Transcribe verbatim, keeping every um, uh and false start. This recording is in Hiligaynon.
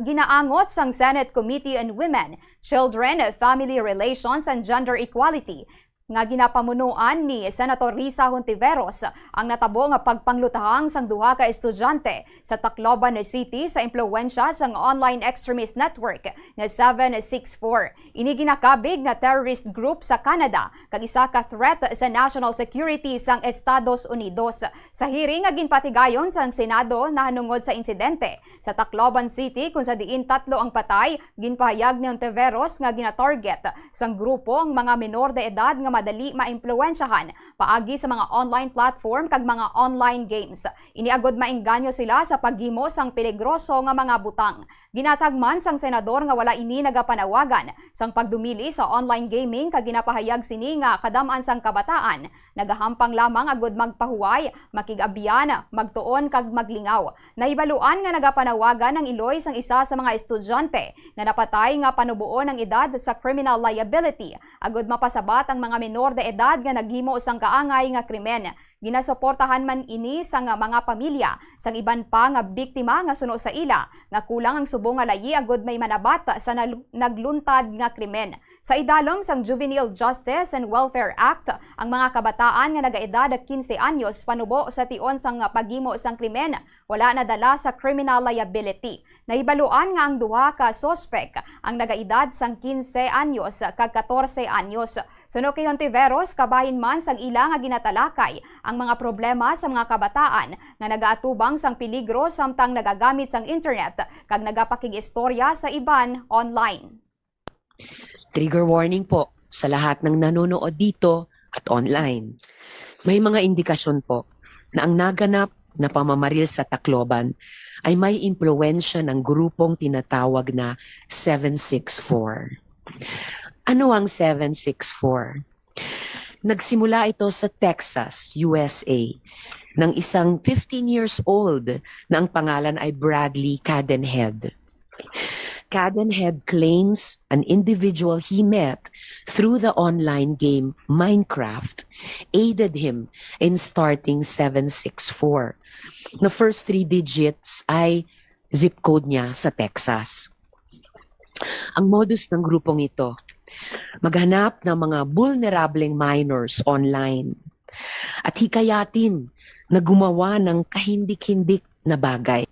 Ginaangot sang Senate Committee on Women, Children, Family Relations, and Gender Equality nga ginapamunuan ni Senator Risa Hontiveros ang natabo nga pagpanglutahang sang duha ka estudyante sa Tacloban City sa impluwensya sang online extremist network nga seven six four. Ini ginakabig nga terrorist group sa Canada kag isa ka threat sa national security sang Estados Unidos. Sa hearing nga ginpatigayon sang Senado nahanungod sa insidente sa Tacloban City, kung sa diin tatlo ang patay, ginpahayag ni Hontiveros nga ginatarget sang grupo ang mga menor de edad nga madali maimpluwensyahan paagi sa mga online platform kag mga online games. Ini agod maengganyo sila sa paghimo sang peligroso nga mga butang. Ginatag man sang senador nga wala ini nagapanawagan sang pagdumili sa online gaming kag ginapahayag sini nga kadam-an sang kabataan nagahampang lamang agud magpahuway, makig-abyan, magtuon kag maglingaw. Nahibaluan nga nagapanawagan ang iloy sang isa sa mga estudyante nga napatay nga panuboon ang edad sa criminal liability agud mapasabat ang mga menor de edad nga naghimo sang kaangay nga krimen. Ginasuportahan man ini sang mga pamilya sang iban pa nga biktima nga suno sa ila nga kulang ang subong nga layi agud may manabat sa nalu-, nagluntad nga krimen. Sa idalom sang Juvenile Justice and Welfare Act, ang mga kabataan nga nagaedad quince anyos panubo sa tion sang paghimo sang krimen wala nadala sa criminal liability. Nahibaluan nga ang duha ka suspek ang nagaedad sang quince anyos kag catorce anyos. Suno kay Hontiveros, kabahin man sang ila nga ginatalakay ang mga problema sa mga kabataan nga nagaatubang sang peligro samtang nagagamit sang internet kag nagapakig-istorya sa iban online. Trigger warning po sa lahat ng nanonood dito at online. May mga indikasyon po na ang naganap na pamamaril sa Tacloban ay may impluwensya ng grupong tinatawag na seven six four. Ano ang seven six four? Nagsimula ito sa Texas, U S A, ng isang fifteen years old na ang pangalan ay Bradley Cadenhead. Cadenhead claims an individual he met through the online game Minecraft aided him in starting seven six four. The first three digits ay zip code niya sa Texas. Ang modus ng grupong ito, maghanap ng mga vulnerableng minors online at hikayatin na gumawa ng kahindik-hindik na bagay.